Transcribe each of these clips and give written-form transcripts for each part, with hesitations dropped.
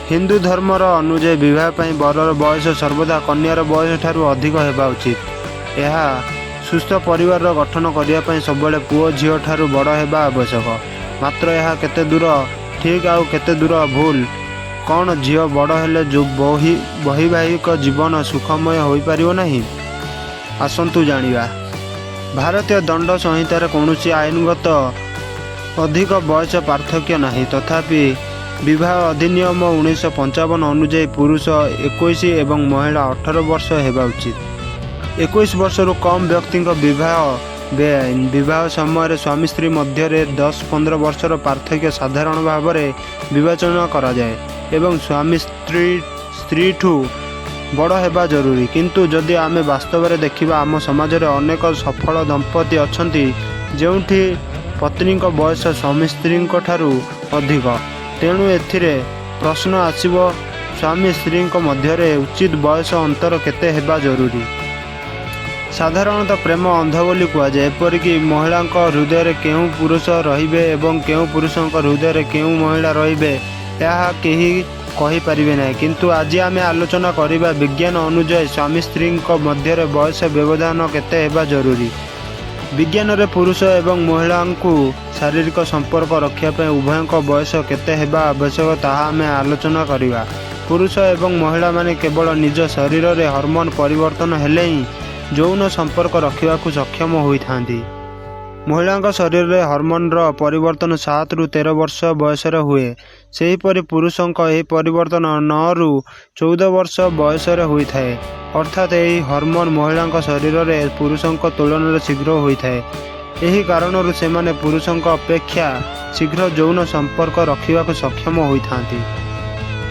ହିନ୍ଦୁ ଧର୍ମର ଅନୁଯାୟୀ ବିବାହ ପାଇଁ ବରର ବୟସ ସର୍ବଦା କନ୍ୟାର ବୟସ ଠାରୁ ଅଧିକ ହେବା ଉଚିତ। ଏହା ସୁସ୍ଥ ପରିବାରର ଗଠନ କରିବା ପାଇଁ ସବୁବେଳେ ପୁଅ ଝିଅ ଠାରୁ ବଡ଼ ହେବା ଆବଶ୍ୟକ। ମାତ୍ର ଏହା କେତେ ଦୂର ଠିକ୍ ଆଉ କେତେ ଦୂର ଭୁଲ? କ'ଣ ଝିଅ ବଡ଼ ହେଲେ ବୈବାହିକ ଜୀବନ ସୁଖମୟ ହୋଇପାରିବ ନାହିଁ? ଆସନ୍ତୁ ଜାଣିବା। ଭାରତୀୟ ଦଣ୍ଡ ସଂହିତାରେ କୌଣସି ଆଇନଗତ ଅଧିକ ବୟସ ପାର୍ଥକ୍ୟ ନାହିଁ। ତଥାପି ବିବାହ ଅଧିନିୟମ 1955 ଅନୁଯାୟୀ ପୁରୁଷ 21 ଏବଂ ମହିଳା 18 ବର୍ଷ ହେବା ଉଚିତ। 21 ବର୍ଷରୁ କମ୍ ବ୍ୟକ୍ତିଙ୍କ ବିବାହ ବେଆଇନ। ବିବାହ ସମୟରେ ସ୍ୱାମୀ ସ୍ତ୍ରୀ ମଧ୍ୟରେ 10-15 ବର୍ଷର ପାର୍ଥକ୍ୟ ସାଧାରଣ ଭାବରେ ବିବେଚନା କରାଯାଏ ଏବଂ ସ୍ୱାମୀ ସ୍ତ୍ରୀଠୁ ବଡ଼ ହେବା ଜରୁରୀ। କିନ୍ତୁ ଯଦି ଆମେ ବାସ୍ତବରେ ଦେଖିବା, ଆମ ସମାଜରେ ଅନେକ ସଫଳ ଦମ୍ପତି ଅଛନ୍ତି ଯେଉଁଠି ପତ୍ନୀଙ୍କ ବୟସ ସ୍ୱାମୀ ସ୍ତ୍ରୀଙ୍କଠାରୁ ଅଧିକ। ତେଣୁ ଏଥିରେ ପ୍ରଶ୍ନ ଆସିବ, ସ୍ୱାମୀ ସ୍ତ୍ରୀଙ୍କ ମଧ୍ୟରେ ଉଚିତ ବୟସ ଅନ୍ତର କେତେ ହେବା ଜରୁରୀ? ସାଧାରଣତଃ ପ୍ରେମ ଅନ୍ଧ ବୋଲି କୁହାଯାଏ। ଏପରିକି ମହିଳାଙ୍କ ହୃଦୟରେ କେଉଁ ପୁରୁଷ ରହିବେ ଏବଂ କେଉଁ ପୁରୁଷଙ୍କ ହୃଦୟରେ କେଉଁ ମହିଳା ରହିବେ, ଏହା କେହି କହିପାରିବେ ନାହିଁ। କିନ୍ତୁ ଆଜି ଆମେ ଆଲୋଚନା କରିବା ବିଜ୍ଞାନ ଅନୁଯାୟୀ ସ୍ୱାମୀ ସ୍ତ୍ରୀଙ୍କ ମଧ୍ୟରେ ବୟସ ବ୍ୟବଧାନ କେତେ ହେବା ଜରୁରୀ। ବିଜ୍ଞାନରେ ପୁରୁଷ ଏବଂ ମହିଳାଙ୍କୁ ଶାରୀରିକ ସମ୍ପର୍କ ରଖିବା ପାଇଁ ଉଭୟଙ୍କ ବୟସ କେତେ ହେବା ଆବଶ୍ୟକ, ତାହା ଆମେ ଆଲୋଚନା କରିବା। ପୁରୁଷ ଏବଂ ମହିଳାମାନେ କେବଳ ନିଜ ଶରୀରରେ ହରମୋନ ପରିବର୍ତ୍ତନ ହେଲେ ହିଁ ଯୌନ ସମ୍ପର୍କ ରଖିବାକୁ ସକ୍ଷମ ହୋଇଥାନ୍ତି। ମହିଳାଙ୍କ ଶରୀରରେ ହରମୋନର ପରିବର୍ତ୍ତନ 7ରୁ 13 ବର୍ଷ ବୟସରେ ହୁଏ। ସେହିପରି ପୁରୁଷଙ୍କ ଏହି ପରିବର୍ତ୍ତନ 9ରୁ 14 ବର୍ଷ ବୟସରେ ହୋଇଥାଏ। ଅର୍ଥାତ୍ ଏହି ହରମୋନ ମହିଳାଙ୍କ ଶରୀରରେ ପୁରୁଷଙ୍କ ତୁଳନାରେ ଶୀଘ୍ର ହୋଇଥାଏ। ଏହି କାରଣରୁ ସେମାନେ ପୁରୁଷଙ୍କ ଅପେକ୍ଷା ଶୀଘ୍ର ଯୌନ ସମ୍ପର୍କ ରଖିବାକୁ ସକ୍ଷମ ହୋଇଥାନ୍ତି।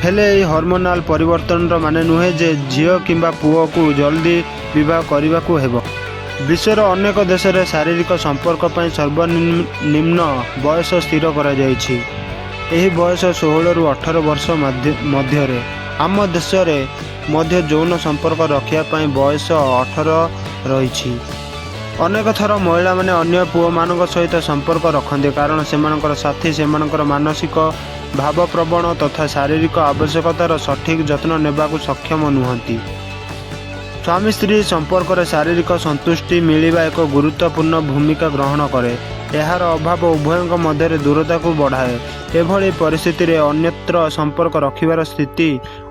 ହେଲେ ଏହି ହରମୋନାଲ ପରିବର୍ତ୍ତନର ମାନେ ନୁହେଁ ଯେ ଝିଅ କିମ୍ବା ପୁଅକୁ ଜଲଦି ବିବାହ କରିବାକୁ ହେବ। ବିଶ୍ୱର ଅନେକ ଦେଶରେ ଶାରୀରିକ ସମ୍ପର୍କ ପାଇଁ ସର୍ବନିମ୍ନ ବୟସ ସ୍ଥିର କରାଯାଇଛି। ଏହି ବୟସ 16ରୁ 18 ବର୍ଷ ମଧ୍ୟରେ। ଆମ ଦେଶରେ ମଧ୍ୟ ଯୌନ ସମ୍ପର୍କ ରଖିବା ପାଇଁ ବୟସ 18 ରହିଛି। ଅନେକ ଥର ମହିଳାମାନେ ଅନ୍ୟ ପୁଅମାନଙ୍କ ସହିତ ସମ୍ପର୍କ ରଖନ୍ତି, କାରଣ ସେମାନଙ୍କର ସାଥୀ ସେମାନଙ୍କର ମାନସିକ, ଭାବପ୍ରବଣ ତଥା ଶାରୀରିକ ଆବଶ୍ୟକତାର ସଠିକ୍ ଯତ୍ନ ନେବାକୁ ସକ୍ଷମ ନୁହନ୍ତି। ସ୍ୱାମୀ ସ୍ତ୍ରୀ ସମ୍ପର୍କରେ ଶାରୀରିକ ସନ୍ତୁଷ୍ଟି ମିଳିବା ଏକ ଗୁରୁତ୍ୱପୂର୍ଣ୍ଣ ଭୂମିକା ଗ୍ରହଣ କରେ। ଏହାର ଅଭାବ ଉଭୟଙ୍କ ମଧ୍ୟରେ ଦୂରତାକୁ ବଢ଼ାଏ। ଏଭଳି ପରିସ୍ଥିତିରେ ଅନ୍ୟତ୍ର ସମ୍ପର୍କ ରଖିବାର ସ୍ଥିତି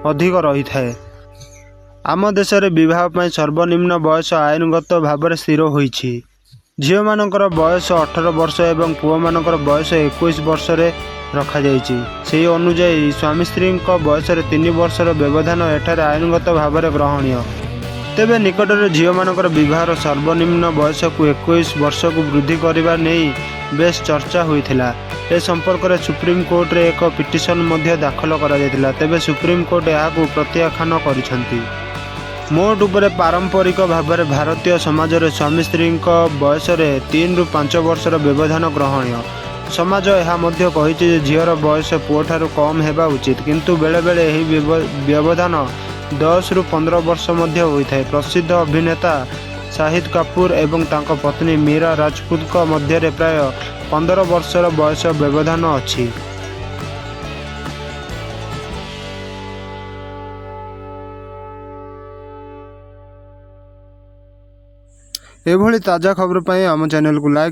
ଅଧିକ ରହିଥାଏ। ଆମ ଦେଶରେ ବିବାହ ପାଇଁ ସର୍ବନିମ୍ନ ବୟସ ଆଇନଗତ ଭାବରେ ସ୍ଥିର ହୋଇଛି। ଝିଅମାନଙ୍କର ବୟସ 18 ବର୍ଷ ଏବଂ ପୁଅମାନଙ୍କର ବୟସ 21 ବର୍ଷରେ ରଖାଯାଇଛି। ସେହି ଅନୁଯାୟୀ ସ୍ୱାମୀ ସ୍ତ୍ରୀଙ୍କ ବୟସରେ 3 ବର୍ଷର ବ୍ୟବଧାନ ଏଠାରେ ଆଇନଗତ ଭାବରେ ଗ୍ରହଣୀୟ। ତେବେ ନିକଟରେ ଝିଅମାନଙ୍କର ବିବାହର ସର୍ବନିମ୍ନ ବୟସକୁ 21 ବର୍ଷକୁ ବୃଦ୍ଧି କରିବା ନେଇ ବେଶ୍ ଚର୍ଚ୍ଚା ହୋଇଥିଲା। ଏ ସମ୍ପର୍କରେ ସୁପ୍ରିମକୋର୍ଟରେ ଏକ ପିଟିସନ ମଧ୍ୟ ଦାଖଲ କରାଯାଇଥିଲା। ତେବେ ସୁପ୍ରିମକୋର୍ଟ ଏହାକୁ ପ୍ରତ୍ୟାଖ୍ୟାନ କରିଛନ୍ତି। ମୋଟ ଉପରେ ପାରମ୍ପରିକ ଭାବରେ ଭାରତୀୟ ସମାଜରେ ସ୍ୱାମୀ ସ୍ତ୍ରୀଙ୍କ ବୟସରେ 3ରୁ 5 ବର୍ଷର ବ୍ୟବଧାନ ଗ୍ରହଣୀୟ। ସମାଜ ଏହା ମଧ୍ୟ କହିଛି ଯେ ଝିଅର ବୟସ ପୁଅଠାରୁ କମ୍ ହେବା ଉଚିତ। କିନ୍ତୁ ବେଳେବେଳେ ଏହି ବ୍ୟବଧାନ 10ରୁ 15 ବର୍ଷ ମଧ୍ୟ ହୋଇଥାଏ। ପ୍ରସିଦ୍ଧ ଅଭିନେତା ଶାହିଦ କପୁର ଏବଂ ତାଙ୍କ ପତ୍ନୀ ମୀରା ରାଜପୁତଙ୍କ ମଧ୍ୟରେ ପ୍ରାୟ 15 ବର୍ଷର ବୟସ ବ୍ୟବଧାନ ଅଛି। ଏଭଳି ତାଜା ଖବର ପାଇଁ ଆମ ଚ୍ୟାନେଲକୁ ଲାଇକ୍